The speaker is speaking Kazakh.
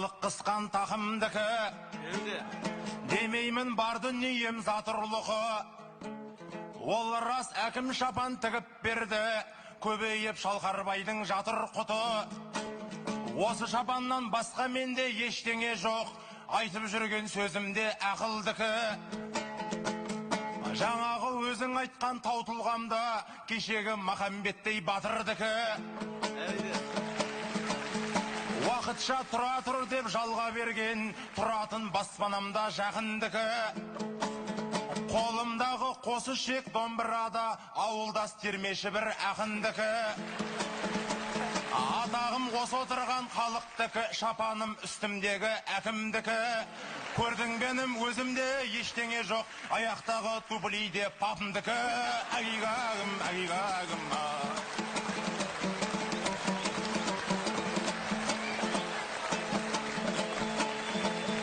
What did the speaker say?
Халық қысқан тақымдікі. Демеймін, бар дүнием затырлығы. Ол рас, әкім шапан тігіп берді, көбейіп Шалқарбайдың жатыр құты. Осы шапаннан басқа менде ештеңе жоқ, айтып жүрген сөзімде ақылдікі. Жаңағы өзің айтқан тау тұлғамда кешегі Махамбеттей батырдікі. Уақытша тұра тұр деп жалға берген, тұратын баспанамда жақындікі. Қолымдағы қосы шек домбырада ауылдас термеші бір ақындікі. Атағым осы отырған халықтікі, шапаным үстімдегі әкімдікі. Көрдің, бенім өзімде ештеңе жоқ, аяқтағы туфлиде папымдікі. Әгигагым, әгигагым.